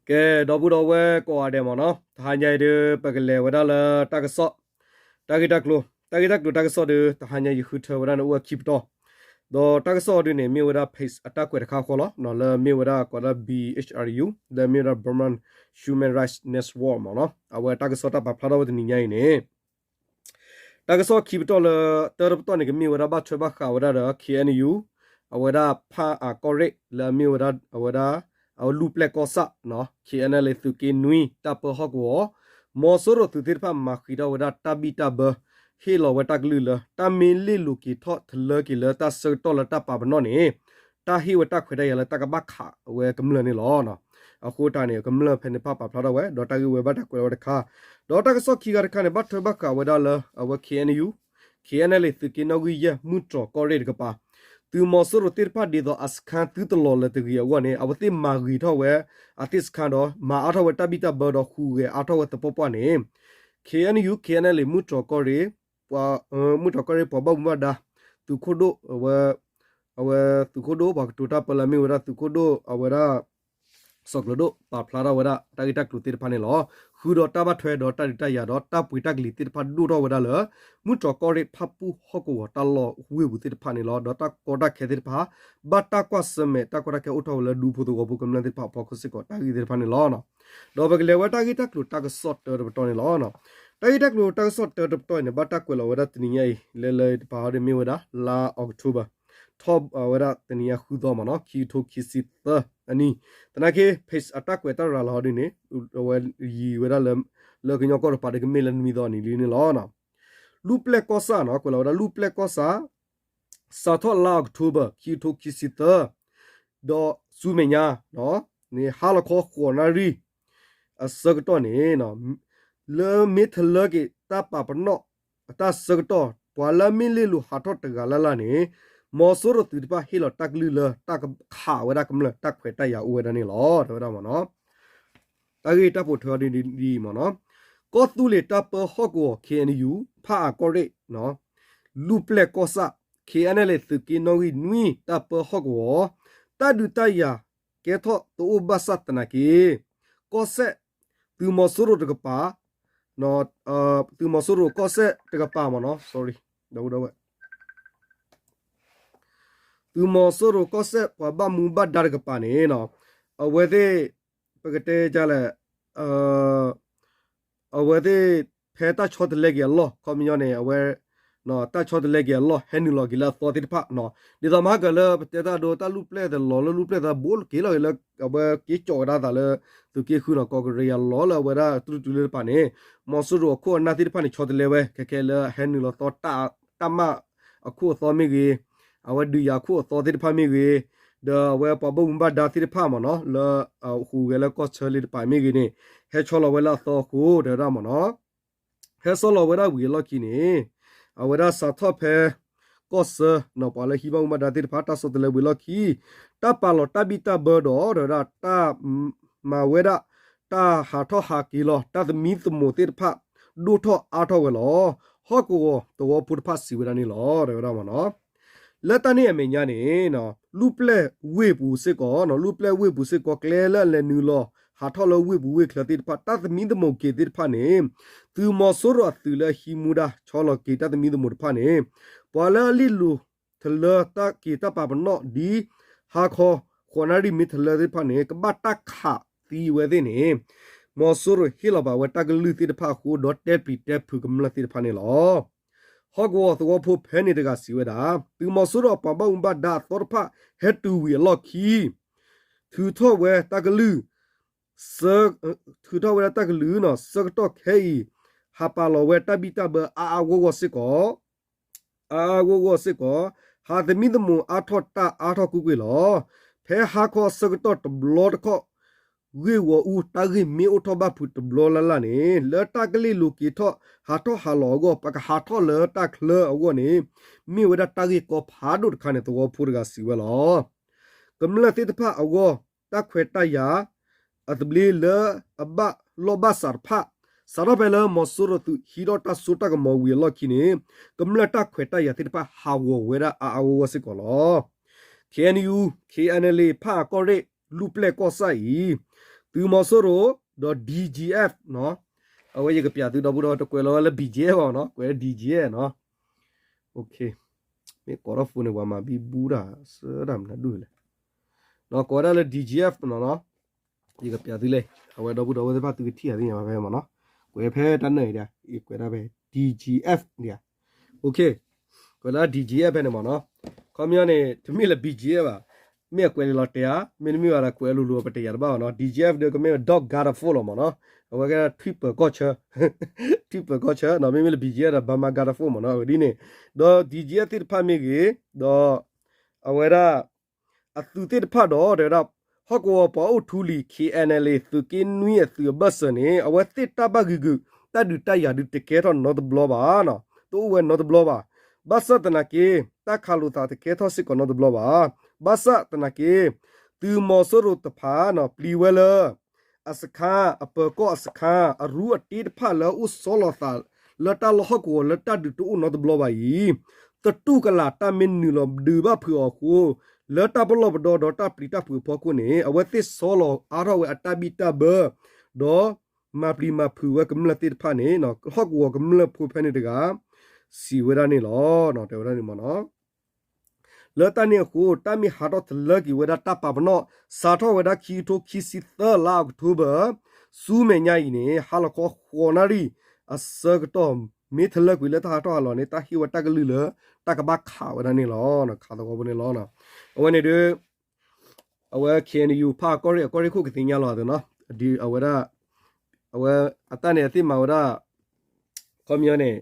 ကဲ ဒီပုၢ်ဒီဝဲၢ်ကိးဂၤဒဲးမ့ၢ်နီၤ, တဟါညါအံၤဒုး ပကလဲၤဝဲဒၣ်လၢတၢ်ကစီၣ်, တၢ်ဂ့ၢ်တၢ်ကျိၤ, တၢ်ဂ့ၢ်တၢ်ကျိၤတၢ်ကစီၣ်ဒုး တဟါညါယဃုထၢဝဲဒၣ်န့ၣ်အိၣ်ဝဲခံပတီၢ်, ဒီးတၢ်ကစီၣ်ဒုးန့ၣ် မ့ၢ်ဝဲဒၣ် page အတၢ်ကွဲးတခါဃီလီၤ, လၢမ့ၢ်ဝဲဒၣ်ကိးဒၣ် B H R U လၢမ့ၢ်ဝဲဒၣ် Burman Human Rights Network မ့ၢ်နီၤ, အဝဲတၢ်ကစီၣ်တၢ်ပာ်ဖျါထီၣ်ဝဲတနံၤညါအံၤန့ၣ် တၢ်ကစီၣ်ခံပတီၢ်လၢ တၢတပတီၢ်န့ၣ် ကမ့ၢ်ဝဲဒၣ်ဘၣ်ထွဲဘၣ်ဃးဝဲဒၣ်ဒီး K N U အဝဲဒၣ်ဖၣ်အၣ်ကီၢ်ရ့ၣ် လၢအမ့ၢ်ဝဲဒၣ် အဝဲဒၣ် အဝဲလူၢ်ပျဲၢ်ကီၢ်ဆၣ် K N L A သုးက့နွံ တၢ်ပၢဟီၣ်ကဝီၤ, မီၤစိရိၤသုးသ့ၣ်တဖၣ်မၤဃံးထီၣ်ဝဲဒၣ်တၢ်ဘံၣ်တၢ်ဘၢ, ဟ့ၣ်လီၤဝဲတၢ်ကလုၢ်လၢ တၢ်မ့ၢ်လ့ၣ်လိၤက့ၤထီၣ်တလၢက့ၤလၢတၢ်ဆၢကတီၢ်လၢတၢ်ပာ်ပနီၣ်န့ၣ် တၢ်ဟ့ၣ်ဝဲတၢ်ခွဲးတၢ်ယာ်လၢတၢ်ကဘၣ်ခးဝဲကမျၢၢ်န့ၣ်လီၤ. အဃိတၢ်န့ၣ် ကမျၢၢ်ဖဲန့ၣ်တဖၣ်ပာ်ဖျါထီၣ်ဝဲ ဒီးတၢ်ဂ့ၢ်ဝဲဘၣ်တၢ်ကွဲးလီၤဝဲတခါ, ဒီးတၢ်ကစီၣ်ခံဂၤတခါန့ၣ် ဘၣ်ထွဲဘၣ်ဃးဝဲဒၣ်လၢ အဝဲ K N U, K N L A သုးက့နီၣ်ဂံၢ်ယဲၢ် မုၢ်တြီၤကီၢ်ရ့ၣ်တကပၤ, သုးမီၤစိရိၤသ့ၣ်တဖၣ်ဒ်သိးအစခန်းသုတလီၤလၢၤတဂ့ၤအဂီၢ်န့ၣ် အဝဲသ့ၣ်မၤဂ့ၤထီၣ်ဝဲ အသ့ၣ်စခန်းဒီး မၤအါထီၣ်ဝဲတၢ်ဘံၣ်တၢ်ဘၢဒီးဟူးဂဲၤအါထီၣ်ဝဲသပှၢ်ပှၢ်န့ၣ် K N U, K N L A မုၢ်တြီၤကီၢ်ရ့ၣ် ပှၤ မုၢ်တြီၤကီၢ်ရ့ၣ်ပှၤဘၣ်မူဘၣ်ဒါ သုးခိၣ်ဒိၣ် အဝဲ အဝဲသုးခိၣ်ဒိၣ်ပှၤကတိၤတၢ်ပၢလၢမ့ၢ်ဝဲဒၣ်သုးခိၣ်ဒိၣ်အဝဲဒၣ် စီၤကျၢၤဒိၣ် ပာ်ဖျါထီၣ်ဝဲဒၣ်တၢ်ဂ့ၢ်တၢ်ကျိၤသ့ၣ်တဖၣ်န့ၣ်လီၤ. ဃုာ်ဒီးတၢ်ဘၣ်ထွဲဒီးတၢ်ဒုးတၢ်ယၤဒီးတၢ်ပှ့ၤတၢ်ကလံၤသ့ၣ်တဖၣ်ဒိၣ်ထီၣ်ဝဲဒၣ်လၢ မုၢ်တြီၤကီၢ်ရ့ၣ်ဖၣ်ပူၣ်ဟီၣ်ကဝီၤတၢ်လီၢ်ဝ့ၢ်ပူၤသ့ၣ်တဖၣ်န့ၣ်လီၤ. ဒီးတၢ်ကီတၢ်ခဲသ့ၣ်တဖၣ် ဘၣ်တၢ်ကွၢ်ဆၢၣ်မဲာ်တၢ်ကီတၢ်ခဲအိၣ်ထီၣ်ဝဲလၢဒူဖိသဝီဖိကမျၢၢ်သ့ၣ်တဖၣ်အဖီခိၣ်စ့ၢ်ကီး တၢ်ဂ့ၢ်သ့ၣ်တဖၣ်န့ၣ်လီၤ. ဒီးပကလဲၤဝဲတၢ်ဂ့ၢ်တၢ်ကျိၤတၢ်ကစီၣ်တၢတပတီၢ်န့ၣ်လီၤ. တၢ်ဂ့ၢ်တၢ်ကျိၤတၢ်ကစီၣ်တၢတပတီၢ်အံၤန့ၣ် ဘၣ်တၢ်ကွဲးလီၤဝဲဒၣ်တနံၤညါအံၤ လၢလၢတပၤဟီဒ်မ့ၢ်ဝဲဒၣ် လါ October ထီၣ်ဝဲဒၣ်တနံၤညါဃုသီမ့ၢ်နီၤ ခံကထိခံဆံသၢအနံၣ်, သနာ်က့ page အတၢ်ကွဲးတၢ်ရၤလီၤဟီဒ်န့ၣ် အဝဲယံၤဝဲဒၣ်လၢ လၢကညီကီၢ်တပၤဒီးကမ့ၢ်လၢနွံသီအနံၤလံန့ၣ်လီၤ. လူၢ်ပျဲၢ်ကီၢ်ဆၣ်နီၤ ကွဲးလီၤဝဲဒၣ်လူၢ်ပျဲၢ်ကီၢ်ဆၣ် စးထီၣ်လါ October ခံကထိခံဆံသၢ ဒီးဆူမဲာ်ညါ န့ၣ်ဟါလီၤခီဃိးနၣ်ရံၣ် အဆၢကတီၢ်န့ၣ် လၢမ့ၢ်ထလၢက့ၤတၢ်ပာ်ပနီၣ်အတၢ်ဆၢကတီၢ် ပှၤလၢမ့ၢ်လ့ၣ်လိၤဟးထီၣ်တဂၤလၢ်လၢ်န့ၣ် မီၤစိရိၤသုးတဖၣ်ဟ့ၣ်လီၤတၢ်ကလုၢ်လၢတၢ်ကခးဝဲဒၣ်ကမျၢၢ်တၢ်ခွဲးတၢ်ယာ်အိၣ်ဝဲဒၣ်န့ၣ်လီၤ တဲဝဲဒၣ်မ့ၢ်နီၤ. တၢ်ဂ့ၢ်တၢ်ပိာ်ထွဲအီၤဒ်အံၤမ့ၢ်နီၤ, ကီၢ်သူလ့ၤတၢ်ပၢဟီၣ်ကဝီၤ K N U ဖၣ်အၣ်ကီၢ်ရ့ၣ် လူၢ်ပျဲၢ်ကီၢ်ဆၣ် K N L A သုးက့နီၣ်ဂံၢ်နွံ တၢ်ပၢဟီၣ်ကဝီၤ တၢ်ဒုးတၢ်ယၤကဲထီၣ်တအိၣ်ဘၣ်ဆၣ်သနာ်က့ ကီၢ်စဲၣ် သုးမီၤစိရိၤတကပၤ သုးမီၤစိရိၤကီၢ်စဲၣ်တကပၤမ့ၢ်နီၤ sorry ဒီပုၢ်ဒီဝဲၢ် သုးမီၤစိရိၤကီၢ်စဲၣ်ပှၤဘၣ်မူဘၣ်ဒါတကပၤန့ၣ် အဝဲသ့ၣ် ပကတဲဒ်လဲၣ် အဝဲသ့ၣ် ဖဲတၢ်ဆီတလဲက့ၤအလီၢ် ခီပညီန့ၣ် အဝဲ တၢ်ဆီတလဲက့ၤအလီၢ် ဟဲနုာ်လီၤက့ၤလၢအသီသ့ၣ်တဖၣ် ဒ်သိးမဟါကၢၤလၢပတဲတၢ်ဒိ တၢ်လူၢ်ပျဲၢ်သလီၤလၢလူၢ်ပျဲၢ်သဘိက့ၤလီၤက့ၤလၢ အဝဲက့ၤကၠီၣ်ဝဲဒၣ်သးလၢ သုးက့ဃုနီၤ ကီးကရံးအလီၢ်လၢအဝဲဒၣ်တြူၢ်တုၤလၢတပၤန့ၣ် မီၤစိရိၤအခိၣ်အနၢ်သ့ၣ်တဖၣ်န့ၣ် ဆီတလဲဝဲ ခဲခဲလၢဟဲနုာ်လီၤသီ တၢ်မၣ်အခိၣ်အသီမ့ၢ်ဂ့ၤ အဝဲဒုးယၤခိၣ်အသီသ့ၣ်တဖၣ်မ့ၢ်ဂ့ၤ ဒီးအဝဲပှၤဘၣ်မူဘၣ်ဒါသ့ၣ်တဖၣ်မ့ၢ်နီၤ လၢအဟူးဂဲၤလၢကီၢ်ဆၢလ့တပၤမ့ၢ်ဂ့ၤန့ၣ် ဟဲဆီလီၤဝဲလၢအသီအဃိ တဲဝဲဒၣ်မ့ၢ်နီၤ ဟဲဆီလီၤဝဲဒၣ်ဝံၤအလီၢ်ခံန့ၣ် အဝဲဒၣ်စးထီၣ်ဖဲ ကီၢ်ဆၢ ပှၤလၢဟံးဘၣ်မူဘၣ်ဒါသ့ၣ်တဖၣ် တၢ်ဆီတလဲဝံၤအလီၢ်ခံ တၢ်ပာ်လီၤတၢ်ဘံၣ်တၢ်ဘၢဒီး တဲဝဲဒၣ် တၢ်မၤဝဲဒၣ် တၢ်ဟးထီၣ်ဟးက့ၤလီၤ တၢ်သမံသမိးသ့ၣ်တဖၣ် ဒိၣ်ထီၣ်အါထီၣ်ဝဲလီၤ. ဟီၣ်ကဝီၤသဝီဖိတဖၣ်စံးဝဲဒၣ်န့ၣ်လီၤ တဲဝဲဒၣ်မ့ၢ်နီၤ လၢတၢ်န့ၣ်အမဲာ်ညါန့ၣ် လူၢ်ပျဲၢ်ဝ့ၢ်ပူၤစ့ၢ်ကီး လူၢ်ပျဲၢ်ဝ့ၢ်ပူၤစ့ၢ်ကီး ကျဲလၢအလဲၤနုာ်လီၤ ဟးထီၣ်လၢဝ့ၢ်ပူၤဝ့ၢ်ချၢသ့ၣ်တဖၣ် တၢ်သမံသမိးက့ၤသ့ၣ်တဖၣ်န့ၣ် သုးမီၤစိရိၤအသုးလၢအဟံးမူဒါ ဆီလီၤက့ၤတၢ်သမံသမိးတဖၣ်န့ၣ် ပှၤလၢအလ့ၣ်လိၤထလၢတၢ်က့ၤတၢ်ပာ်ပနီၣ်ဒ် ဟါခီ ဃိးနၣ်ရံၣ်မ့ၢ်ထလၢသ့ၣ်တဖၣ်န့ၣ် ကဘၣ်တၢ်ခးသံဝဲသ့ၣ်န့ၣ် မီၤစိရိၤဟ့ၣ်လီၤဘၣ်ဝဲတၢ်ကလုၢ်သ့ၣ်တဖၣ်အဃိ ဒီးတဲပျံၤတဲဖုးကမျၢၢ်သ့ၣ်တဖၣ်န့ၣ်လီၤ. ဟီၣ်ကဝီၤသဝီဖိဖဲန့ၣ်တဂၤစံးဝဲဒၣ် သုးမီၤစိရိၤအပှၤဘၣ်မူဘၣ်ဒါအသီတဖၣ် ဟဲတုၤဝံၤအလီၢ်ခံ ထုးထီၣ်ဝဲတၢ်ကလုၢ် ထုးထီၣ်ဝဲဒၣ်တၢ်ကလုၢ် ဆၢကတီၢ်ခဲအံၤ ဟးပာ်လီၤဝဲတၢ်ဘံၣ်တၢ်ဘၢအါအါဂီၢ်ဂီၢ်စ့ၢ်ကီး အါအါဂီၢ်ဂီၢ်စ့ၢ်ကီး ဟးသမံသမိးအါထီၣ်တၢ်အါထီၣ်ကွ့ၢ်ကွ့ၢ်လီၤ. ဖဲဟါခီအဆၢကတီၢ်တဘျီတခီၣ် ဂ့ၢ်ဂီၤအူတၢ်ဂ့ၢ်မ့ၢ်အိၣ်ထီၣ်ဘၣ်ဖုးတဘျီလၢ်လၢ်န့ၣ် လၢတၢ်ကလ့ၣ်လိၤက့ၤထီၣ်ဟးထီၣ်ဟးလီၤအဂီၢ် ပကဟးထီၣ်လၢတၢ်ချၢအဂီၢ်န့ၣ် မ့ၢ်ဝဲဒၣ်တၢ်ဂ့ၢ်ကီဖးဒိၣ်တခါန့ၣ် သဝီဖိတဂၤစံးဝဲလီၤ. ကမျၢၢ်သ့ၣ်တဖၣ်အဂီၢ် တၢ်ခွဲးတၢ်ယာ် အသဘျ့လၢအဘၣ်လိာ်ဘၣ်စးတဖၣ် စးထီၣ်ဖဲလၢမီၤစိရိၤသုးဟံးထီၣ်တၢ်စိတၢ်ကမီၤဝံၤအလီၢ်ခံန့ၣ် ကမျၢၢ်တၢ်ခွဲးတၢ်ယာ်သ့ၣ်တဖၣ်ဟးဂီၤဝဲဒၣ်အါအါဂီၢ်ဂီၢ်စ့ၢ်ကီးလီၤ. K N U, K N L A ဖၣ်အၣ်ကီၢ်ရ့ၣ် လူၢ်ပျဲၢ်ကီၢ်ဆၣ်အံၤ သုးမီၤစိရိၤ ဒီး D G F နီၤ, အဝဲယကပျးသုဒီပုၢ်ဒီဝဲၢ် တကွဲးလီၤဝဲလၢ B G F ဘၣ်နီၤ, ကွဲးလၢ D G F နီၤ, မ့ၢ်ကိးထီၣ် phone န့ၣ် ပှၤမၤဘံဘူတၢ် စၢတၢ်မနုၤဒူၣ်လဲၣ်, ကိးဝဲဒၣ်လၢ D G F နီၤနီၤ, ယကပျးသုလဲၣ်, အဝဲဒီပုၢ်ဒီဝဲၢ်သ့ၣ်တဖၣ် သုကထံၣ်အသ့ၣ်ညါဘၣ်ဖဲမ့ၢ်နီၤ, ကွဲးဖဲတၢ်နၢၣ်အံၤဒၣ် ယကွဲးဒၣ်ဖဲ D G F ဒၣ်, ကွဲးလၢ D G F ဖဲန့ၣ်မ့ၢ်နီၤ, ခီပညီန့ၣ် တမ့ၢ်လၢ B G F ဘၣ်, မ့ၢ်အကွဲးလီၤတဲာ်ဧါ, မ့တမ့ၢ်ဘၣ်ဒီး ကွဲးလိၤလိၤ ပတယာ်တဘၣ်ဘၣ်နီၤ, D G F ဒီးကမ့ၢ် Dog Garden Force လီၤမ့ၢ်နီၤ, အဝဲကဲ ထွံၣ်ပၢၤကီၢ်ဆၢ, ထွံၣ်ပၢၤကီၢ်ဆၢနီၤ, မ့မ့ၢ်လၢ B G F ဒီး Burma Garden Force မ့ၢ်နီၤ, အဝဲဒ်န့ၣ်, ဒီး D G F သ့ၣ်တဖၣ်မ့ၢ်ဂ့ၤ, ဒီး အဝဲဒၣ် အသုးသ့ၣ်တဖၣ်ဒီး တဲဝဲဒၣ် ဟီၣ်ကဝီၤပှၤအိၣ်ထူလံၤ K N L A သုးက့နွံအသုးအဘၢၣ်စၢၤန့ၣ် အဝဲသ့ၣ်တၢ်ဘၣ်ဂံာ်ဂုာ် တၢ်ဒုးတၢ်ယၤဒုးတကဲထီၣ်နီတဘျီဘၣ်နီၤ, တအိၣ်ဝဲနီတဘျီဘၣ်. ဘၣ်ဆၣ်သနာ်က့ တၢ်ခးလိာ်သးတကဲထီၣ်စ့ၢ်ကီးနီတဘျီဘၣ်. ဘၣ်ဆၣ်သနာ်က့ သုးမီၤစိရိၤတဖၣ်နီၤ ပျံၤဝဲလၢ အစခါ အပၢၤကီၢ်အစခါ အရူအတ့တဖၣ်လၢအအိၣ်ဆီလီၤသး လၢတၢ်လီၢ်ဟီၣ်ကဝီၤလၢတၢ်ဒုးတအိၣ်နီတဘျီဘၣ်အံၤ, သတူၢ်ကလာ်တၢ်မ့ၢ်နုာ်လီၤဒုးဘၣ်ဖုးအီၤအဃိ, လၢတၢ်ပလီၢ်ပဒီဒီးတၢ်ပျံၤတၢ်ဖုးအဖီခိၣ်န့ၣ် အဝဲသ့ၣ်ဆီလီၤအါထီၣ်ဝဲအတၢ်ဘံၣ်တၢ်ဘၢ ဒီးမၤပျံၤမၤဖုးဝဲကမျၢၢ်သ့ၣ်တဖၣ်န့ၣ် ဟီၣ်ကဝီၤကမျၢၢ်ဖိဖဲန့ၣ်တဂၤ စံးဝဲဒၣ်န့ၣ်လီၤ. တဲဝဲဒၣ်န့ၣ်မ့ၢ်နီၤ လၢတၢ်န့ၣ်အဃိ တၢ်မ့ၢ်ဟးထီၣ်တလၢက့ၤဝဲဒၣ်တၢ်ပာ်ပနီၣ် စးထီၣ်ဝဲဒၣ်ခံကထိခံဆံသၢလါအီးကထိဘၢၣ် ဆူမဲာ်ညါအံၤန့ၣ် ဟါလီၤခီဃိးနၣ်ရံၣ် အဆၢကတီၢ် မ့ၢ်တလၢကွံာ်လၢတၢ်ဟးထီၣ်ဟးလီၤန့ၣ် တၢ်ဟ့ၣ်ဝဲတၢ်ကလုၢ်လၢ တၢ်ကဘၣ်ခးဝဲဒၣ်န့ၣ်လီၤ. ခးသဝီဖိန့ၣ်လီၤ. အဝဲန့ၣ်ဒီး အဝဲ K N U ဖၣ်အကီၢ်ရ့ၣ် အကီၢ်ရ့ၣ်ခိၣ်ကသ့ၣ်ညါလီၤအသးနီၤ အဝဲဒၣ် အဝဲအတၢ်န့ၣ်အသ့ၣ်မၤဝဲဒၣ် ခီပညီန့ၣ်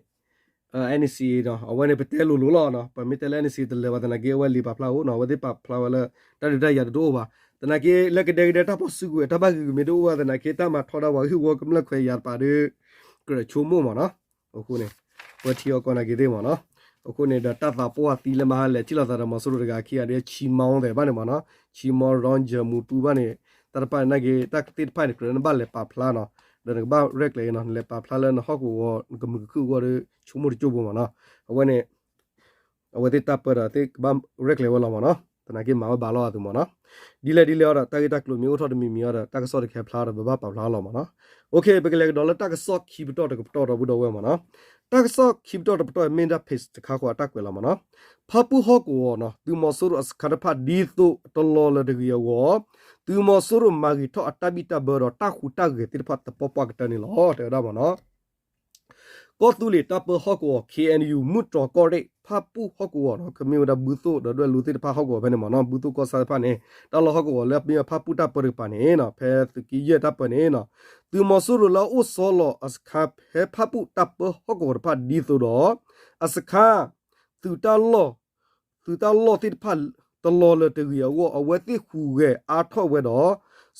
N C A နီၤ အဝဲန့ၣ်ပတဲလိၤလိၤလီၤနီၤ ပမ့ၢ်တဲလၢ N C A တလဲၤဘၣ်သနာ်က့ အဝဲလံာ်ပာ်ဖျါအိၣ်နီၤ အဝဲသ့ၣ်ပာ်ဖျါဝဲလၢ တၢ်ဒုးတၢ်ယၤတအိၣ်ဘၣ် သနာ်က့ လၢကဒဲကဒဲတၢ်ဖီၣ်စုကဝဲၤ တၢ်ဘၣ်ဂ့ၤဂ့ၤမ့ၢ်တအိၣ်ဘၣ်သနာ်က့ တၢ်မၤထီဒါပှၤဂ့ၢ်ဝီကမျၢၢ်ခွဲးယာ်တပၤဒီး ကြၢးဆိကမိၣ်မ့ၢ်နီၤ အဃိန့ၣ် ပဝဲထံအီၤကီၢ်နာ်က့သ့ၣ်မ့ၢ်နီၤ အဃိန့ၣ်ဒီးတၢ်သးပှၢ်သံလၢမဟါလဲၣ် ထံၣ်လိာ်သးဒီးမီၤစိရိၤတဂၤခံဂၤဒီး ချံမီသဲးဘၣ်န့ၣ်မ့ၢ်နီၤ ချံမီ Ranger မူတူဘၣ်န့ၣ် တၢ်တဖၣ်န့ၣ်နာ်က့ တၢ်သ့ၣ်တဖၣ်န့ၣ် ကြၢးနဘၣ်လဲၤပာ်ဖျါနီၤ ဒီးနကဘၣ်ရဲၣ်ကျဲၤနီၤ နလဲၤပာ်ဖျါလၢနဟီၣ်ကဝီၤ နကမုာ်ကခုၣ်အဂီၢ်ဒီး ဆိကမိၣ်တကၠိၢ်ဖိမ့ၢ်နီၤ အဝဲန့ၣ် အဝဲသ့ၣ်တၢ်ပၢဒီးသ့ၣ်ကဘၣ်ရဲၣ်ကျဲၤဝဲလီၤမ့ၢ်နီၤ သနာ်က့မၤဝဲဘၣ်လီၤအသုးမ့ၢ်နီၤ ဒ်လဲၣ်ဒ်လဲၣ်အီၤဒီး တၢ်ဂ့ၢ်တၢ်ကျိၤမ့ၢ်အိၣ်ထီၣ်တမံၤမံၤအီၤဒီး တၢ်ကစီၣ်တကဲဖျါဒီး ပဘၣ်ပာ်ဖျါလီၤမ့ၢ်နီၤ ပကလဲၤကဒီးလၢတၢ်ကစီၣ်ခံပတီၢ်တကပတီၢ်ဒီပုၢ်ဒီဝဲၢ်မ့ၢ်နီၤ တၢ်ကစီၣ်ခံပတီၢ်တပတီၢ်မ့ၢ်ဒၣ် page တခါဃီအတၢ်ကွဲးလီၤမ့ၢ်နီၤ ဖၣ်ပူၣ်ဟီၣ်ကဝီၤနီၤ သုးမီၤစိရိၤအစခါတဖၣ်ဒ်သိးတလီၤလၢၤတဂ့ၤအဂီၢ် သုးမီၤစိရိၤမၤဂ့ၤထီၣ်အတၢ်ဘံၣ်တၢ်ဘၢဒီးတၢ်ဟူးတၢ်ဂဲၤသ့ၣ်တဖၣ်သပှၢ်ပှၢ်ကတၢၢ်န့ၣ်လီၤ တဲဝဲဒၣ်မ့ၢ်နီၤ ကီၢ်သူလ့ၤတၢ်ပၢဟီၣ်ကဝီၤ K N U မုၢ်တြီၤကီၢ်ရ့ၣ် ဖၣ်ပူၣ်ဟီၣ်ကဝီၤနီၤ ကမ့ၢ်ဝဲဒၣ်ဘုသိၣ်ဒီးဒွဲၣ်လိၤသ့ၣ်တဖၣ်ဟီၣ်ကဝီၤဖဲန့ၣ်မ့ၢ်နီၤ ဘုသိၣ်ကီၢ်ဆၣ်တဖၣ်န့ၣ် တၢ်လီၢ်ဟီၣ်ကဝီၤလၢအမ့ၢ်ဖၣ်ပူၣ်တၢ်ပၢတကပၤန့ၣ်နီၤ ဖဲသုးက့ယဲၢ်တၢ်ပၢန့ၣ်နီၤ သုးမီၤစိရိၤလၢအအိၣ်ဆီလီၤအစခါဖဲဖၣ်ပူၣ်တၢ်ပၢဟီၣ်ကဝီၤတဖၣ်ဒ်သိးဒီး အစခါ သုးတၢ်လီၢ် သုးတၢ်လီၢ်သ့ၣ်တဖၣ် တလီၤလၢၤတဂ့ၤအဂီၢ် အဝဲသ့ၣ်ဟူးဂဲၤအါထီၣ်ဝဲဒီး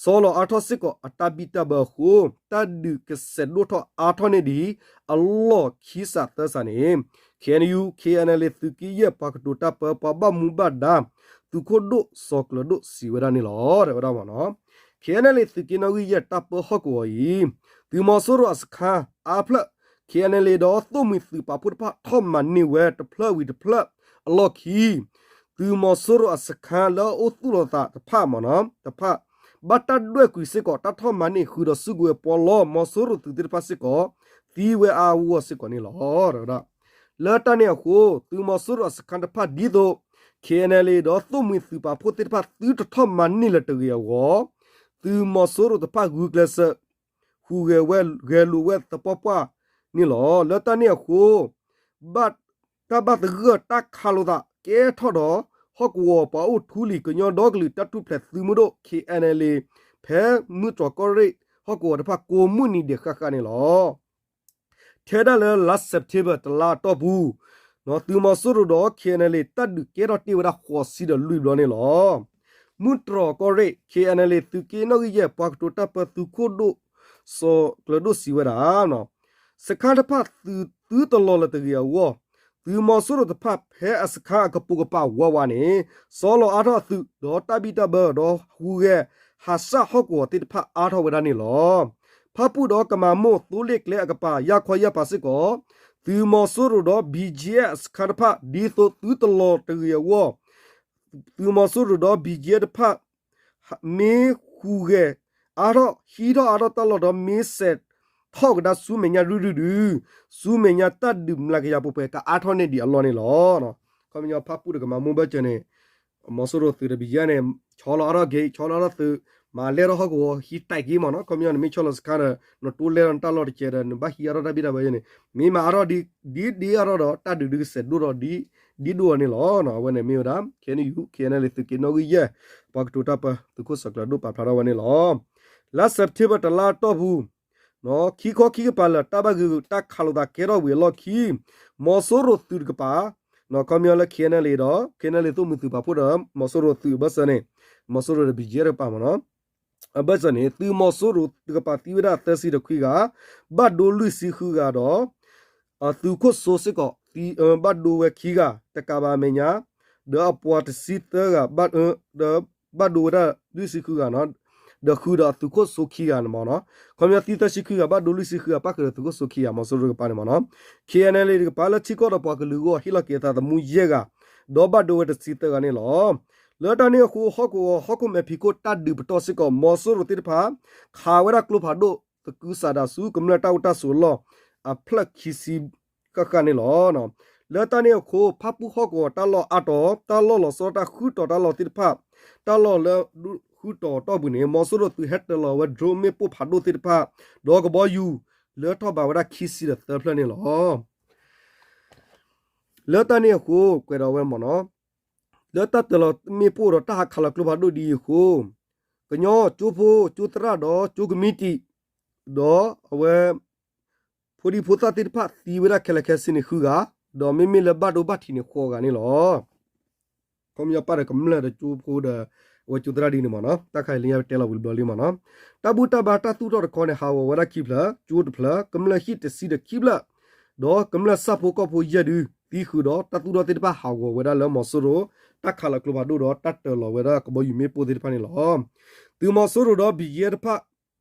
ဆီလီၤအါထီၣ်စ့ၢ်ကီးအတၢ်ဘံၣ်တၢ်ဘၢအဃိ တၢ်ဒုးကဆဲးဒိၣ်ထီၣ်အါထီၣ်န့ၢ်ဒံး အလီၢ်ခံစးသၢစးန့ၣ် K N U K N L A သုးက့ယဲၢ်ပှၤကတိၤတၢ်ပၢ ပှၤဘၣ်မူဘၣ်ဒါ သုးခိၣ်ဒိၣ်စီၤကျၢၤဒိၣ်စံးဝဲဒၣ်န့ၣ်လီၤ တဲဝဲဒၣ်မ့ၢ်နီၤ K N L A သုးက့နီၣ်ဂံၢ်ယဲၢ်တၢ်ပၢဟီၣ်ကဝီၤအံၤ သုးမီၤစိရိၤအစခါအါဖျၢၣ် K N L A ဒီးသိၣ်မှံၤသုးပာ်ဖှိၣ်တဖၣ်ထီၣ်မၤန့ၢ်ဝဲတဖျၢၣ်ဝံၤတဖျၢၣ်အလီၢ်ခံ သုးမီၤစိရိၤအစခါလၢအအိၣ်သူၣ်လီၤသးတဖၣ်မ့ၢ်နီၤ တဖၣ် ဘၣ်တၢ်ဒွဲၣ်ကွံာ်စ့ၢ်ကီး တၢ်ထီၣ်မၤန့ၢ်ဃုာ်ဒီးစုကဝဲၤပီလီ မီၤစိရိၤသုးသ့ၣ်တဖၣ်စ့ၢ်ကီး သံဝဲအါအါဂီၢ်ဂီၢ်စ့ၢ်ကီးန့ၣ်လီၤ. လၢတၢ်န့ၣ်အဃိ သုးမီၤစိရိၤအစခါတဖၣ်ဒ်သိး K N L A ဒီးသိၣ်မှံၤသုးပာ်ဖှိၣ်သ့ၣ်တဖၣ်သုတထီၣ်မၤန့ၢ်လၢၤတဂ့ၤအဂီၢ် သုးမီၤစိရိၤတဖၣ်ဂုာ်ကျဲးစၢး ဟူးဂဲၤဝဲ ဂဲၤလိာ်ဝဲသပှၢ်ပှၢ်န့ၣ်လီၤ. လၢတၢ်န့ၣ်အဃိ ဘၣ် တၢ်ဘၣ်သဂၢၢ်တၢ်ခးလိာ်သးကဲထီၣ်ဒီး ဟီၣ်ကဝီၤပှၤအိၣ်ထူလံၤကညီဒီကလုာ်တၢ်ထူၣ်ဖျဲးသုးမုၢ်ဒိၣ် K N L A ဖဲမုၢ်တြီၤကီၢ်ရ့ၣ်ဟီၣ်ကဝီၤတဖၣ်ကိးမုၢ်နံၤဒဲးဃၣ်ဃၣ်န့ၣ်လီၤ. ထဲဒၣ်လၢလါ September တလါအတီၢ်ပူၤ သုးမီၤစိရိၤဒီး K N L A တၢ်ဒုးကဲထီၣ်တ့ၢ်ဝဲဒၣ်ဃိးဆံဒီးလွံၢ်ဘျီန့ၣ်လီၤ. မုၢ်တြီၤကီၢ်ရ့ၣ် K N L A သုးက့နီၣ်ဂံၢ်ယဲၢ် ပှၤကတိၤတၢ်ပၢသုးခိၣ်ဒိၣ် စီၤကျၢၤဒိၣ်စံးဝဲဒၣ် စခါတဖၣ်သုးသုတလီၤလၢၤတဂ့ၤအဂီၢ် သုးမီၤစိရိၤတဖၣ်ဖဲအစခါအကပိာ်ကပၤဝးဝးန့ၣ် ဆီလီၤအါထီၣ်အသုး ဒီးတၢ်ဘံၣ်တၢ်ဘၢဒီးဟူးဂဲၤဟးဆှၣ်ဟီၣ်ကဝီၤသ့ၣ်တဖၣ်အါထီၣ်ဝဲဒၣ်န့ၣ်လီၤ. ဖၣ်ပူၣ်ဒီးကမၤမိၢ်သိလ့ၣ်ကျဲအကပၤ ယၢ်ခီယၢ်ပၤစ့ၢ်ကီး သုးမီၤစိရိၤဒီး B G F အစခါတဖၣ် ဒ်သိးသုတလီၤတဂ့ၤအဂီၢ် သုးမီၤစိရိၤဒီး B G F တဖၣ် မ့ၢ်ဟူးဂဲၤ အါထီၣ်ဟံးထီၣ်အါထီၣ်တၢ်လီၢ်ဒီး မ့ၢ်စဲးထီၣ်ကဒါဆူမဲာ်ညါရုၢ်ရုၢ်ဒုး ဆူမဲာ်ညါတၢ်ဒုးမျးကယၤပှဲၤပှဲၤ ကအါထီၣ်န့ၢ်ဒံးအလီၢ်န့ၣ်လီၤ. ခီပညီဖၣ်ပူၣ်တကမၤမိၢ်ဘၢၣ်စၢၤန့ၣ် မီၤစိရိၤသုးဒီး ဘံယဲၢ်န့ၣ် ဆီလီၤအါထီၣ်ဂ့ၤ ဆီလီၤအါထီၣ်သုး မၤလဲၢ်ထီၣ်ဟီၣ်ကဝီၤဟံးတၢ်က့မ့ၢ်နီၤ. ခီပညီန့ၣ် မ့ၢ်ဆီလီၤစခါဒီး နတိလဲၢ်ထီၣ်နတၢ်လီၢ်တကဲဒီး နဘၣ်ဟံးအါထီၣ်တၢ်ဘံၣ်တၢ်ဘၢယဲၢ်န့ၣ် မ့ၢ်မၤအါထီၣ်ဒ် ဒ်ဒ်အါထီၣ်ဒီး တၢ်ဒုးဒုးကစဲးဒိၣ်ထီၣ်ဒ် ဒ်ဒိၣ်အီၤန့ၣ်လီၤ. အဝဲန့ၣ်မ့ၢ်ဝဲဒၣ် ခဲနယူၢ် ခဲနလံ သုးက့နီၣ်ဂံၢ်ယဲၢ် ပှၤကတိၤတၢ်ပၢ သုးခိၣ်စီၤကျၢၤဒိၣ်ပာ်ဖျါထီၣ်ဝဲန့ၣ်လီၤ. လါစဲးပထ့ဘၢၣ်တလါအတီၢ်ပူၤ ခံခီခံကပၤလၢာ် တၢ်ဘၣ်ဂ့ၢ်တၢ်ခးလိာ်သးကဲထီၣ်ဝံၤအလီၢ်ခံ မီၤစိရိၤသုးတကပၤ ခီပညီလၢ ခဲနလံ ဒီး ခဲနလံ သိၣ်မှံၤသုးပာ်ဖှိၣ်ဒီး မီၤစိရိၤသုးအဘၢၣ်စၢၤန့ၣ် မီၤစိရိၤဒီး ဘံယဲၢ်တကပၤမ့ၢ်နီၤ အဘၢၣ်စၢၤန့ၣ် သုးမီၤစိရိၤတကပၤသံဝဲဒၣ်သၢဆံဒီးခွံဂၤ, ဘၣ်ဒိလွံၢ်ဆံဃုဂၤဒီး အသုးခိၣ်စိစ့ၢ်ကီး ဘၣ်ဒိဝဲခံဂၤ တကးဘၣ်အမဲာ်ညါ, ဒီးအပှၤတဆံသၢဂၤ ဒီးဘၣ်ဒိဝဲဒၣ်လွံၢ်ဆံဃုဂၤနီၤ, ဒီးဃုာ်ဒီးအသုးခိၣ်စိခံဂၤန့ၣ်မ့ၢ်နီၤ, ခီပညီသံသၢဆံခွံဂၤ ဘၣ်ဒိလွံၢ်ဆံဃုဂၤ ပၣ်ဃုာ်ဒီးသုးခိၣ်စိခံဂၤ မီၤစိရိၤတကပၤန့ၣ်မ့ၢ်နီၤ, ခ့ၣ်အဲၣ်အဲၣ်လ့ၣ်တကပၤလၢထံကီၢ်ဒီးပှၤကလုာ်အဂီၢ် ဟ့ၣ်လီၤက့ၤအသးသမူယဲၢ်ဂၤ, ဒီးဘၣ်ဒိဝဲတဆံသၢဂၤန့ၣ်လီၤ. လၢတၢ်န့ၣ်အဃိ ဟီၣ်ကဝီၤဟီၣ်ခိၣ်မဲာ်ဖံးခိၣ်တၢ်ဒုးပတီၢ်စ့ၢ်ကီး မီၤစိရိၤသ့ၣ်တဖၣ် ခးဝဲဒၣ်ကျိဖးဒိၣ်သကုၤဆးဒးဆူ ကမျၢၢ်တၢ်အိၣ်တၢ်ဆိးအလီၢ် အဖျၢၣ်ခံဆံဃၣ်ဃၣ်န့ၣ်လီၤ. လၢတၢ်န့ၣ်အဃိ ဖၣ်ပူၣ်ဟီၣ်ကဝီၤတၢ်လီၢ်အါတီၤ တၢ်လီၢ်လီၤဆီတၢ်ဃုထီၣ်တၢ်လီၢ်သ့ၣ်တဖၣ် တၢ်လီၢ်လၢဃုထီၣ်အတီၢ်ပူၤန့ၣ် မီၤစိရိၤသုးဟဲတၢၤလီၤဝဲ drone မ့ၣ်ပိၢ်ဖးဒိၣ်သ့ၣ်တဖၣ် ဒီးကဘီယူၤ လၢထီၣ်ဘးဝဲဒၣ်ခံဆံဒီးသၢဖျၢၣ်န့ၣ်လီၤ. လၢတၢ်န့ၣ်အဃိ ကွဲးဒီးဝဲမ့ၢ်နီၤ, လၢတၢ်တၢၤလီၤမ့ၣ်ပိၢ်ဒီးတၢ်ဟးခးလီၤကျိဖးဒိၣ်ဒ်အံၤအဃိ ကညီကၠိဖိ ကၠိသရၣ်ဒီးကၠိကမံးတံာ် ဒီးအဝဲ ဖိဒံဖိသၣ်သ့ၣ်တဖၣ်သံဝဲဒၣ်ခဲလၢာ်ခဲဆ့န့ၣ်ဃုဂၤ, ဒီးမ့မ့ၢ်လၢဘၣ်ဒိဘၣ်ထံးန့ၣ်ဃိးဂၤန့ၣ်လီၤ. ခီပညီပၣ်ဒီးကမျၢၢ်ဒီးကၠိဖိဒီး အဝဲကၠိသရၣ်ဒ်န့ၣ်မ့ၢ်နီၤ, တၢ်ခးလံာ်ညါပတဲလီၤဝံၤတဘျီလံမ့ၢ်နီၤ, တၢ်ဘူၣ်တၢ်ဘါတၢ်သူၣ်ထီၣ်တခီန့ၣ် ဟးဂီၤဝဲဒၣ်ခံဖျၢၣ်, ကၠိတဖျၢၣ်, ကမျၢၢ်ဟံၣ်တဆံဒီးခံဖျၢၣ်, ဒီးကမျၢၢ်ဆၣ်ဖိကီၢ်ဖိယဲၢ်ဒု သံဃုာ်ဒီး တၢ်သူၣ်ထီၣ်သ့ၣ်တဖၣ်ဟးဂီၤဝဲဒၣ်လၢမီၤစိရိၤ တၢ်ခးလီၤကျိဖးဒိၣ်ဒီး တၢ်တၢၤလီၤဝဲဒၣ်ကဘီယူၤမ့ၣ်ပိၢ်သ့ၣ်တဖၣ်န့ၣ်လီၤ. သုးမီၤစိရိၤဒီးဘံၣ်ယဲၢ်တဖၣ်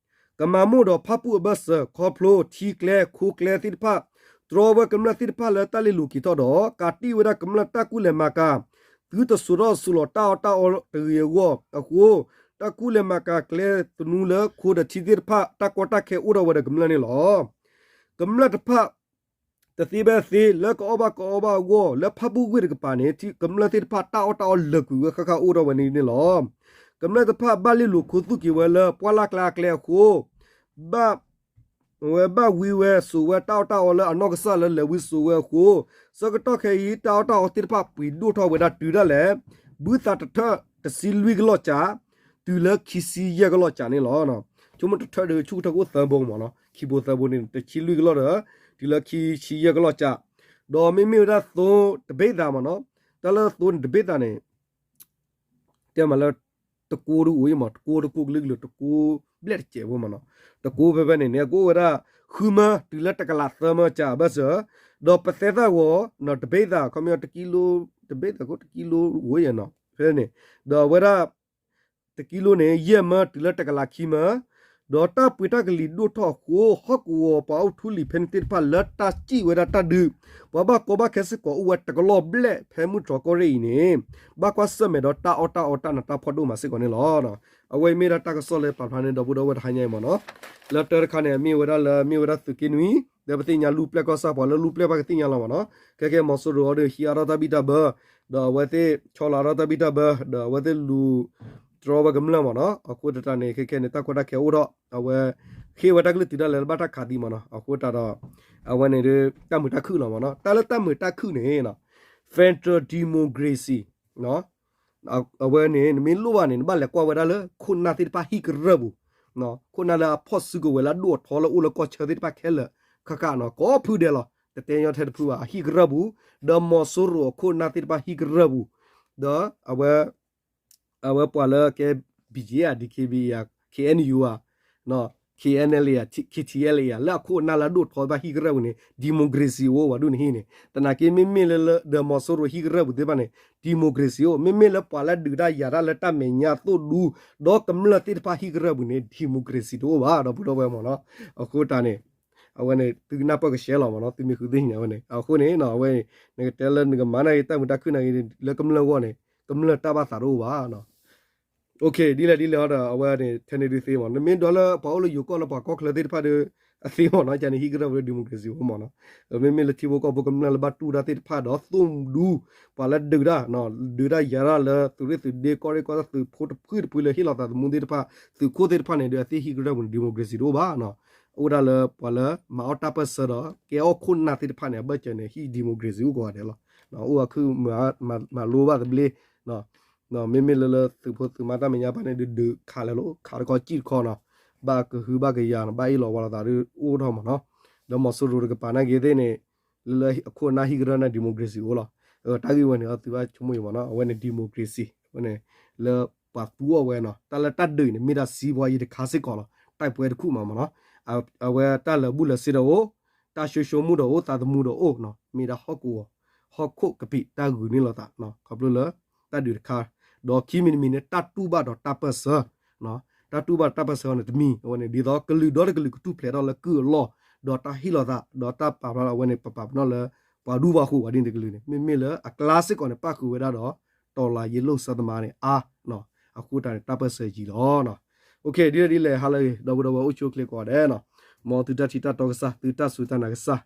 ကမၤမိၢ်ဒီးဖၣ်ပူၣ်အဘၢၣ်စၢၤ ခီဖျိထံကျဲ ခိကျဲသ့ၣ်တဖၣ် တြီဝဲကမျၢၢ်သ့ၣ်တဖၣ်လၢတၢ်လ့ၤလိၤက့ၤထီၣ်ဒီး ကးတံၢ်ဝဲဒၣ်ကမျၢၢ်တၢ်ကူၣ်လဲၤမၤကၤ သုတစိာ်ထီၣ်စိာ်လီၤတၢ်အီၣ်တၢ်အီတဂ့ၤအဂီၢ်အဃိ တၢ်ကူၣ်လဲၤမၤကၤကျဲသနူလၢခိဒီးထံသ့ၣ်တဖၣ် တၢ်ကီတၢ်ခဲအိၣ်ထီၣ်ဝဲဒီးကမျၢၢ်န့ၣ်လီၤ. ကမျၢၢ်တဖၣ် တသ့ဘၣ်သ့ လၢကအီၣ်ဘၣ်ကအီဘၣ်အဂီၢ် လၢဖၣ်ပူၣ်ဝ့ၢ်တကပၤန့ၣ် ကမျၢၢ်သ့ၣ်တဖၣ်တၢ်အီၣ်တၢ်အီလၢာ်ကွံာ်ဝဲဃၣ်ဃၣ်အိၣ်ထီၣ်ဝဲန့ၣ်န့ၣ်လီၤ. ကမျၢၢ်တဖၣ်ဘၣ်လ့ၤလိာ်ခူသူၣ်က့ၤဝဲလၢပှၢ်လၢ်ကျါအကျဲအဃိ ဘၣ် ဝဲဘၣ်ဝံဝဲစိာ်ဝဲတၢ်အီၣ်တၢ်အီလၢအနီၢ်ကစၢ်လၢလဲၤဝံစိာ်ဝဲအဃိ ဆၢကတီၢ်ခဲအံၤ တၢ်အီၣ်တၢ်အီသ့ၣ်တဖၣ်ပှ့ၤဒိၣ်ထီၣ်ဝဲဒၣ်တုၤဒၣ်လဲာ် ဘုသးတထၢၣ်တဆံလွံၢ်ကလီၢ်ကၠး တုၤလၢခံဆံယဲၢ်ကလီၢ်ကၠးန့ၣ်လီၤ. ဆိကမိၣ်တထၢၣ်ဒီးဆူၣ်ကထၢၣ်ကအိၣ်သၢဘိမ့ၢ်နီၤ, ခံဘိသၢဘိန့ၣ် တဆံလွံၢ်ကလီၢ်ဒီး တုၤလၢခံဆံယဲၢ်ကလီၢ်ကၠး, ဒီးမ့မ့ၢ်ဝဲဒၣ်သိတဘ့ၣ်သးမ့ၢ်နီၤ, တၢ်လၢသိတဘ့ၣ်သးန့ၣ် တဲမးလၢ တကိးတအိၣ်အံၤမး, တကိးတကိးကလုာ်ကလုာ် တကိးဘျဲၣ်တစဲးဖိမ့ၢ်နီၤ, တကိးဖဲဖဲန့ၣ်န့ၣ် ကအိၣ်ဝဲဒၣ် ဃုမၢတုၤလၢတကလးသၢမၢကၠးအဘၢၣ်စၢၤ, ဒီးပသဲသၣ်ဂီၤ တဘ့ၣ်သး ခီပညီ တကံလိ တဘ့ၣ်သးခိၣ် တကံလိအိၣ်အံၤနီၤ, ဖဲန့ၣ်, ဒီးအဝဲဒၣ် တကံလိန့ၣ် ယဲၢ်မၢတုၤလၢတကလးခံမၢ, ဒီးတၢ်ပှ့ၤတၢ်ကလံၤဒိၣ်ထီၣ်အဃိ ဟီၣ်ကဝီၤပှၤအိၣ်ထူလံၤဖဲန့ၣ်သ့ၣ်တဖၣ်လၢတၢ်စံၣ်ဝဲဒၣ်တၢ်ဒုး, ပှၤဘၣ်ကီဘၣ်ခဲစ့ၢ်ကီးအိၣ်ဝဲတကလီၢ်ဘျဲၣ်ဖဲမုၢ်တြီၤကီၢ်ရ့ၣ်အံၤန့ၣ်, ဘၣ်ကွၢ်ဆၢၣ်မဲာ်ဒီးတၢ်အီၣ်တၢ်အီတၢ်နးတၢ်ဖှီၣ်ဒိၣ်မးစ့ၢ်ကီးန့ၣ်လီၤ. အဝဲအံၤမ့ၢ်ဒၣ်တၢ်ကစီၣ်လၢပာ်ဖျါန့ၣ် ဒီပုၢ်ဒီဝဲၢ်တဟါညါအံၤမ့ၢ်နီၤ, လၢတၢတခါန့ၣ် မ့ၢ်ဝဲဒၣ်လၢ မ့ၢ်ဝဲဒၣ်သုးက့နွံ, ဒီးပသ့ၣ်ညါလူၢ်ပျဲၢ်ကီၢ်ဆၣ် ပှၤလၢလူၢ်ပျဲၢ်ဘၣ်ကသ့ၣ်ညါလီၤမ့ၢ်နီၤ, ခဲကဲမီၤစိရိၤအီၤဒီးဟံးအါထီၣ်တၢ်ဘံၣ်တၢ်ဘၢ, ဒီးအဝဲသ့ၣ်ဆီလီၤအါထီၣ်တၢ်ဘံၣ်တၢ်ဘၢ, ဒီးအဝဲသ့ၣ်လူၤတြီဝဲကမျၢၢ်မ့ၢ်နီၤ, အဃိသတးန့ၣ် ခဲကဲန့ၣ် တၢ်ကီတၢ်ခဲအိၣ်ဒီး အဝဲ ဃ့ဝဲတၢ်ကလုၢ်တုၤဒၣ်လဲာ်လၢဘၣ်တၢ်ခးသံမ့ၢ်နီၤ, အဃိသတးဒီး အဝဲန့ၣ်ဒ် တၢ်မုာ်တၢ်ခုၣ်လီၤမ့ၢ်နီၤ, တၢ်လၢတၢ်မုာ်တၢ်ခုၣ်န့ၣ် federal democracy အဝဲန့ၣ် နမ့ၢ်လိၣ်ဘၣ်န့ၣ် နဘၣ်လဲၤကွၢ်ဝဲဒၣ်လၢခိၣ်နၢ်သ့ၣ်တဖၣ်ဟံၣ်ကရၢၢ်ပူၤ, ခိၣ်နၢ်လၢအဖီၣ်စုကဝဲၤလၢအဒိၣ်အထီလၢအိၣ်လၢကီၢ်ဆၢသ့ၣ်တဖၣ်ခဲလၢာ်, ခါခါနီၤ ကိးဖုဒဲးလီၤ, တတဲညီထဲတဖုဘၣ် အဟံၣ်ကရၢၢ်ပူၤ, ဒီးမီၤစိရိၤအခိၣ်နၢ်သ့ၣ်တဖၣ်ဟံၣ်ကရၢၢ်ပူၤ, ဒီးအဝဲ အဝဲပှၤလၢကဲ ဘံၣ်ယ့ ဧါ ဒံၣ်ခ့ဘံၣ် ဧါ ခ့ၣ်အဲၣ်ယူၣ် ဧါ, ခ့ၣ်အဲၣ်အဲလ် ဧါ ခ့ၣ်ထံၣ်အဲလ် ဧါ လၢအခိၣ်အနၢ်လၢအဒိၣ်ထီဘၣ်ဟံၣ်ကရၢၢ်ပူၤန့ၣ် democracy အိၣ်ဝဲဒၣ်န့ၣ်ဟံၣ်န့ၣ်, သနာ်က့မ့မ့ၢ်လၢလၢ ဒီးမီၤစိရိၤဟံၣ်ကရၢၢ်ပူၤသ့ၣ်တဖၣ်န့ၣ် democracy အိၣ်, မ့မ့ၢ်လၢပှၤလၢဒုးတၢ်ယၤတၢ်လၢတၢ်မဲာ်ညါသိၣ်ဒူ ဒီးကမျၢၢ်သ့ၣ်တဖၣ်ဟံၣ်ကရၢၢ်ပူၤန့ၣ် democracy တအိၣ်ဘၣ် ဒီပုၢ်ဒီဝဲၢ်မ့ၢ်နီၤ, အဃိတၢ်န့ၣ် အဝဲန့ၣ် သုကနၢ်ပၢၢ်ကဆှဲလီၤမ့ၢ်နီၤ, သုမ့ၢ်ဃုသ့ၣ်ညါဝဲန့ၣ်, အဃိန့ၣ် အဝဲ နကတဲလၢနကမၤန့ၢ်တၢ်မုာ်တၢ်ခုၣ်န့ၣ် လၢကမျၢၢ်အဂီၢ်န့ၣ် ကမျၢၢ်တၢ်ဘၣ်သးတအိၣ်ဘၣ်နီၤ. ဒ်လဲၣ်ဒ်လဲၣ်ဒီး အဝဲန့ၣ် ထဲန့ၣ်ဒုးသ့မး နမ့ၢ်ဒီးလၢပှၤအိၣ်လၢယိၤကီၢ်လၢပှၤကီၢ်ချၢသ့ၣ်တဖၣ်ဒီး အသ့မးနီၤ ကန့ၣ်ဟံၣ်ကရၢၢ်ပူၤလၢ democracy အိၣ်မးနီၤ. မ့မ့ၢ်လၢထံဖိကီၢ်ဖိကမျၢၢ်လၢဘၣ်တူၢ်တၢ်သ့ၣ်တဖၣ်ဒီး သိၣ်ဒူ ပှၤလၢဒုးတၢ် ဒုးတၢ်ယၤတၢ်လၢသုးရ့ၣ်သုးဒ့ကီၢ်ရ့ၣ်ကီၢ်သၣ် သုးဖိတဖုတဖုလၢဟ့ၣ်လီၤသးသမူသ့ၣ်တဖၣ် သုးခိၣ်သ့ၣ်တဖၣ်န့ၣ်ဒီး အသ့ၣ်ဟံၣ်ကရၢၢ်ပူၤန့ၣ် democracy တအိၣ်ဘၣ်နီၤ. အိၣ်ဒၣ်လၢပှၤလၢမၤအီၣ်တၢ်ပၢၢ်ဆၢဒီး ကဲအီၣ်ခိၣ်နၢ်သ့ၣ်တဖၣ်န့ၣ် အဘၢၣ်စၢၤန့ၣ် ဟံၣ် democracy အိၣ်ကိးဂၤဒဲးလီၤ. အိၣ်အခူၣ်မၤလိဘၣ်သဘျ့ မ့မ့ၢ်လၢလၢသုးဖိသုးမါတၢ်မဲာ်ညါပၢ်န့ၣ် ဒုးဒုးခးလၢာ်လီၤ ခးတခီကံၣ်တခီနီၤ, ဘၣ်ကဟုဘၣ်ကယာ်နီၤ ဘၣ်အ့ၣ်လိာ်ဝါလိာ်သးဒီးအိၣ်ထီၣ်မးနီၤ. ဒီးမီၤစိရိၤတကပၤနာ်က့ၤသ့ၣ်န့ၣ် လၢလၢအခိၣ်အနၢ်ဟံၣ်ကရၢၢ်န့ၣ် democracy အိၣ်လီၤ. တၢ်ဂ့ၢ်ဝဲန့ၣ် အသုဘၣ်ဆိကမိၣ်အံၤမးနီၤ အဝဲန့ၣ် democracy အဝဲန့ၣ် လၢပှၤသူအီၤဝဲနီၤ တၢ်လၢတၢ်ဒုးန့ၣ် မ့ၢ်ဒၣ်စံးပှၤယံၤတခါစ့ၢ်ကီးလီၤ တိုက်ပွဲတခုမးမးနီၤ. အဝဲတၢ်လၢာ်ဘူၣ်လၢာ်စ့ဒီးအိၣ် တၢ်ဆိဆိမုၢ်ဒီးအိၣ် သးသမူဒီးအိၣ်နီၤ မ့ၢ်ဒၣ်ဟီၣ်ကဝီၤ ဟီၣ်ခိၣ်ကပံာ်တၢ်ဂုာ်န့ၢ်လိာ်သး ခီဖျိလၢတၢ်ဒုးတခါ, ဒီးခံမံၤတမံၤန့ၣ် တၢ်တူၢ်ဘၣ်ဒီးတၢ်ပၢၢ်ဆၢ တၢ်တူၢ်ဘၣ်တၢ်ပၢၢ်ဆၢန့ၣ်တမံၤ အဝဲန့ၣ် ဒ်သိးကလုာ်ဒီတကလုာ်ကထူၣ်ဖျဲးထီၣ်လၢကုၢ်အလီၢ် ဒီးတၢ်ဟ့ၣ်လီၤသး ဒီးတၢ်ပာ်ဖျါလၢအဝဲန့ၣ် ပပာ်ပနီၣ်လၢ ပှၤဒူပှၤဃိၤဝဲဒ်န့ၣ်တကလုာ်န့ၣ် မ့မ့ၢ်လၢအကျါစ့ၢ်ကီးန့ၣ် ပၣ်ဃုာ်ဝဲဒၣ်ဒီး တော်လှန်ရေးလှုပ်ရှားသမားန့ၣ် အါ အဃိတၢ်န့ၣ် တၢ်ပၢၢ်ဆၢယံၤလီၤ. ဒ်လဲၣ်ဒ်လဲၣ် ဟါလၢအဂ့ၤ ဒီပုၢ်ဒီဝဲၢ်အိၣ်ဆူၣ်အိၣ်ချ့ကိးဂၤဒဲးနီၤ, မ်သုတၢ်ထံၣ်တၢ်တီကစၢ် သုတၢ်စူၢ်တၢ်နာ်ကစၢ်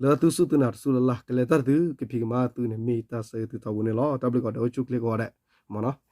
လၢသုစူၢ်သုနာ်တစူၢ်လၢ်လၢ် ကလဲၤတၢ်တသုကဖံးကမၤသုန့ၣ် မ့ၢ်တၢ်ဆၢဂ့ၤသုထီဘိန့ၣ်လီၤ. တၢ်ဘျုးကိးဂၤဒဲး အိၣ်ဆူၣ်အိၣ်ချ့ကိးဂၤဒဲး မ်နီၤ.